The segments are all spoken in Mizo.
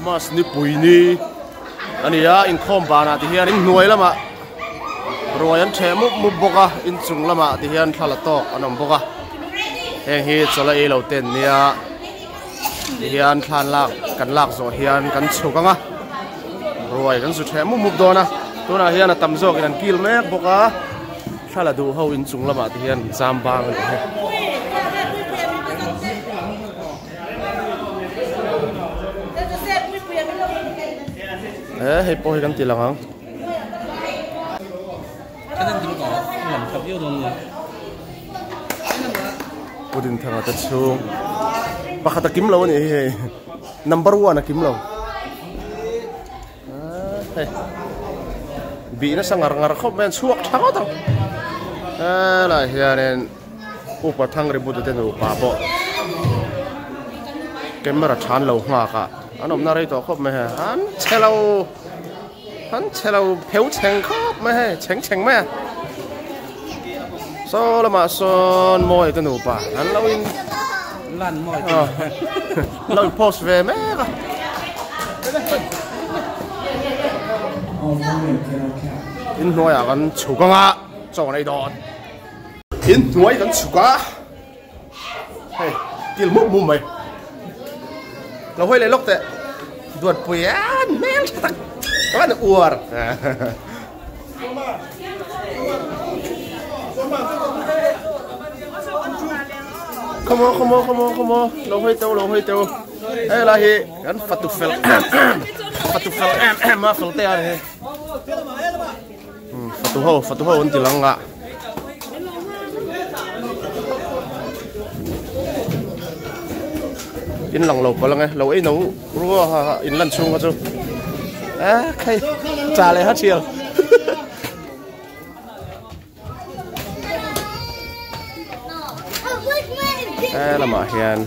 Christmas nipui ni a ni a inkhawm banah ti hian inhnuai lamah ruai an ṭheh mup mup bawk a inchung lamah ti hian thla la tawk an awm bawk a heng hi chawlh a ei lo te an nia ti hian thla an lak kan lak zawh hian kan chhuk ang a ruai kan zu ṭheh mup mup dawn a tunah hian a tam zawkin an kil mek bawk a. Thla la duh ho inchung lamah te hian zam bang a ni hei. E hei pawh hi kan ti lang ang. Pu Dinthanga te chhung pakhat a kim lo a nih hi hei number one a kim lo. Hei bih nasa ngar ngar khawp mai a chhuak tha ngawt ang helai hianin upa Thangributa te nupa pawh camera than lo nghak a an awmna rei tawh khawp mai hei an chhe lo an chhe lo pheu chheng khawp mai hei chheng chheng mai a saw lamah sawn mawi te nupa an lo in lan mawi lo in post ve mek a. In hnuaiah kan chhuk ang a chaw an ei dawn in hnuai kan chhuk a hei kil mup mup mai lo hawi leh lawk teh duatpui an hmel tha tak ka lan uar. Come on, come on, come on, come on. Lo hoi teu, lo hoi teu. Hei lai hi kan fatu fel fatu fel em em a fel te a ni. Fatu ho, fatu ho an ti lang a. In lang lo palang e, lo ei no rua ha in lan chhung kha chu. A khai cha leh ha thial. He lamah hian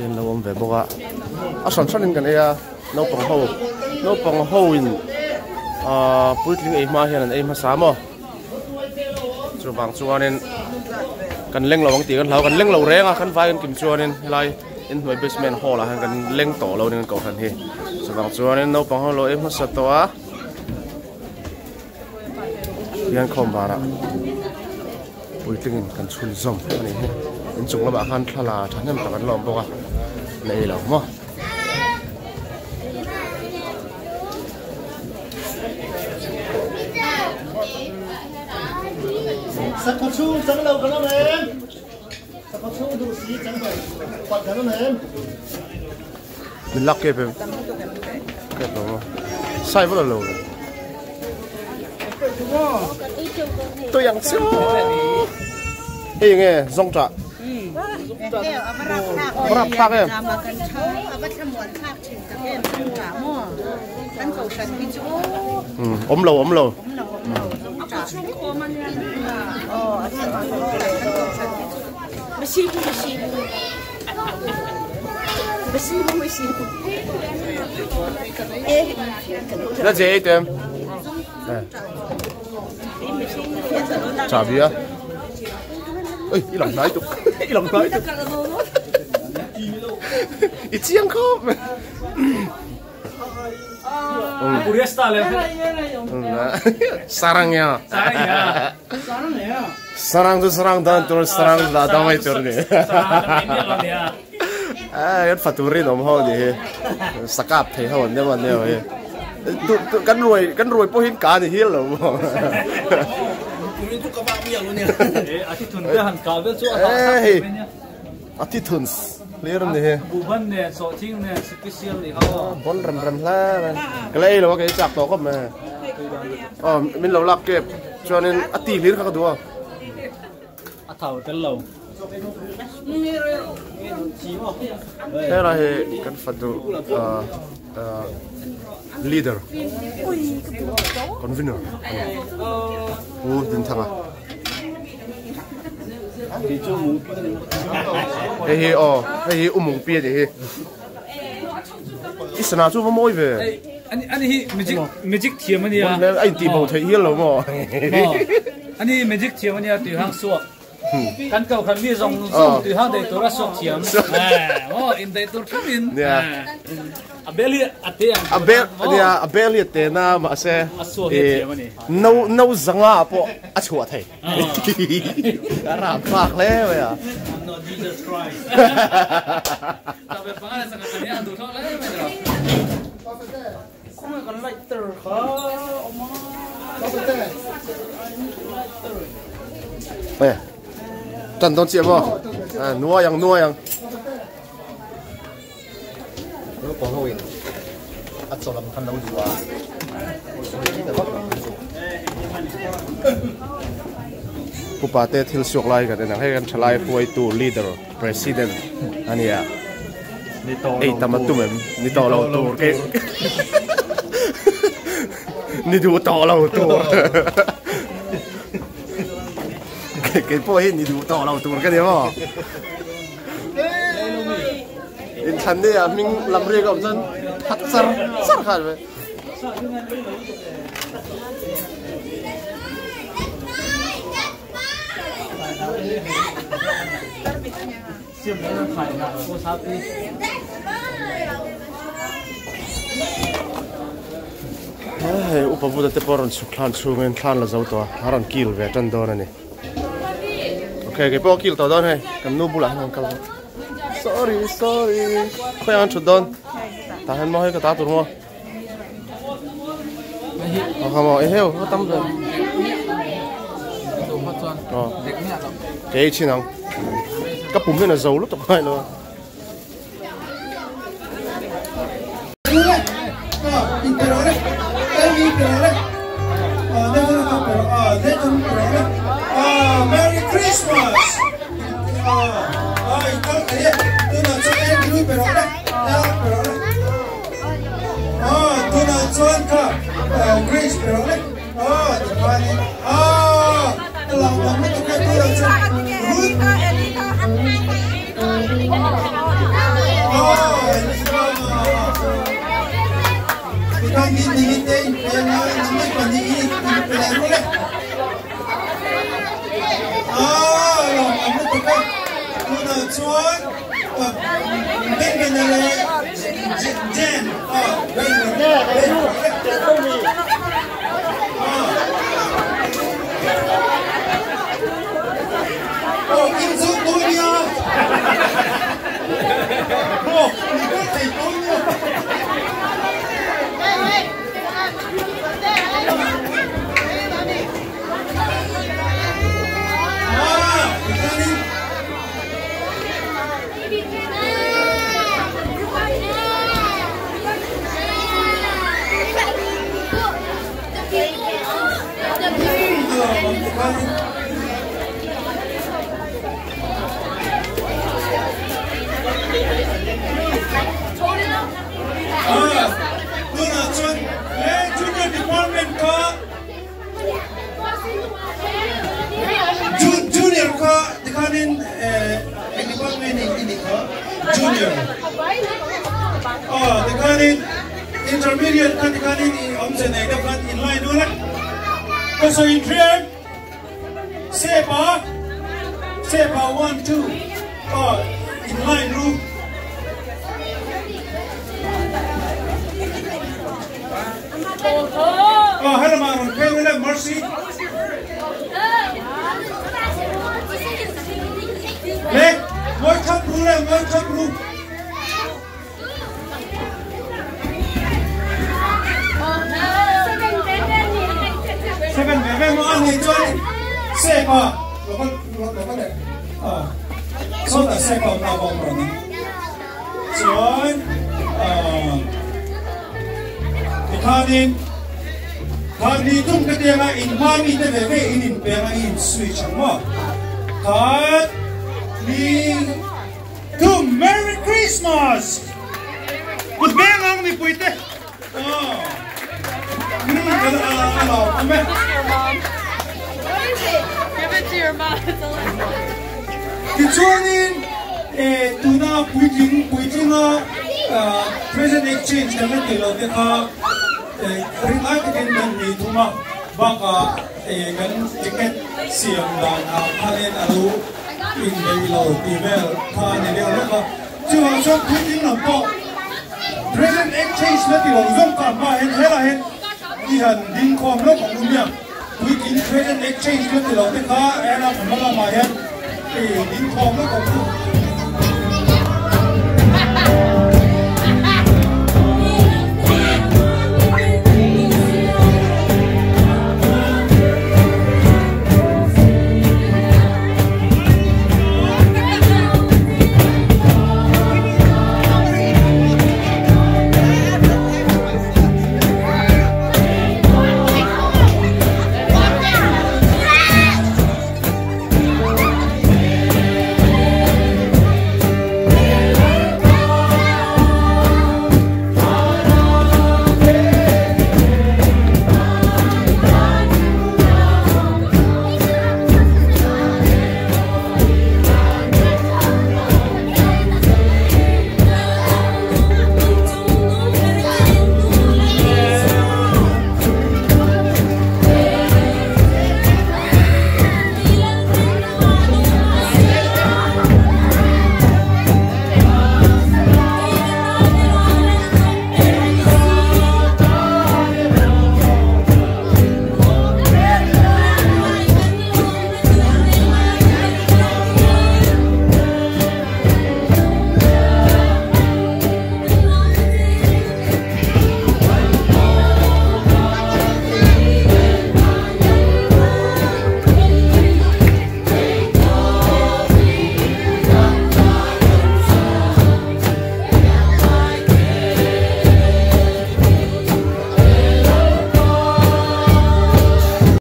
in lo awm ve bawk a a hran hranin kan ei a naupang ho naupang ho in ahh puitling ei hma hian an ei hmasa maw chuvang chuanin kan leng lo ang tih kan hlau kan leng lo reng a kan vai kan kim chuanin helai inhnuai basement hall ah hian kan leng tawh lo a ni kan kohhran hi chuvang chuanin naupang ho lo ei hmasa tawh a. Hian khawm varah puitlingin kan chhun zawm a ni hi inchung lamah khan thla thahnem tak an la awm bawk a nei lo maw. Min lak kep em? Kep lo maw? Sai vak lo le. Tôi ăn chứ. Hei nge zong tra. Rap thak em. Om lo om lo. La dễ tem. Chả bia. Ơi, i lòng nói tục. I lòng nói tục. I chiang khop. Korea style. Sarangya. Sarang chu sarang dan tur sarang la damai tur ni. A kan fatu rinawm ho ni hi. Sakap thei ho an nia nia hi. Tu tu kan ruai kan ruai pawh hin ka ni hial lo maw. A thi thun te han kah vel chu a hah thlak hei a thi thun hlir ni hi. Buhban nen sawhthing nen special ni ho. Bon rem rem hle mai. Ka la ei lo a kei chak tawh khawp mai. Aw min lo lak kep chuanin a ti hlir kha ka duh a. A thau tel lo. Helai hi kan fatu leader convener Pu Dinthanga. Hei hi aw hei hi Umungpi a nih hi. I sana chu va mawi ve. Ani hi magic magic thiam ania. A in tih bo theih hial lo maw? Ani magic thiam ania tui hang suak. Kan ko khan mi zawng zawng tui hang dei tur a suak thiam. Maw in dei tur theuh in. A bel hi a te ang. A bel ania a bel hi a te na mahse A suak hi a thiam a ni. No no zanga pawh a chhuah thei. A rap thlak hle mai a. I'm not Jesus Christ. Tabe panga sanga kania du thlak hle mai a. Khawnge kan lighter kha awm a. Eh. Tan dawn chiah maw? Nuai ang nuai ang. Naupang ho in a chaw lam khan lo duh a Upa te thil suak lai kan en ang hei kan thalai hruaitu leader president a nia ei tam a tum em ni tawh lo tur ke ni duh tawh lo tur kei pawh hi ni duh tawh lo tur ka ni maw. Inthlan ni ah hming lam rik a awm chuan that char char kha ani mai. Hei upa Buddha te pawh a rawn chhuk thlan chhungin thlan la zo tawh a, a rawn kil ve tan dawn a ni. Ok kei pawh kil tawh dawn hei kan nu bulah hian an kal dawn sorry sorry khawi ang thut dawn tah hian maw hei ka ta tur maw a kha maw eheu a tam ve aw kei chin ang ka pum hian a zo lutuk ngai lo a. Merry Christmas! Junior kha tikhanin eng department in i nih kha junior aw tikhanin intermediate kha tikhanin i awmze nei deuh khan in line ula ka sawi inhriat sepa sepa 1 2 aw in line ru Aw helama rawn phei ula Mercy. Le ngawi thap ru le ngawi thap ru. Seven ve ve maw a nei chuan sepa lo va leh a sawtah sepa awm na bawk rawn in. Chuan tikhanin khat ni tum ka tianga in hma mi te ve ve in in peng a in switch ang maw khat ni tum Merry Christmas kut beng ang mipui te Tichuanin tuna puitling puitlinga present exchange kan la tih loh te kha rinai takin kan nei thung a, bakah kan ticket siam danah khanin a lo inneih lo tih vel kha a ni deuh hlek a, chuvang chuan puitling lam pawh. President exchange la ti lo zawng ka hma hian helaiah hian i han ding khawm lawk ang u nia. Puitling President exchange la ti lo te kha helai hma lamah hian i ding khawm lawk ang u.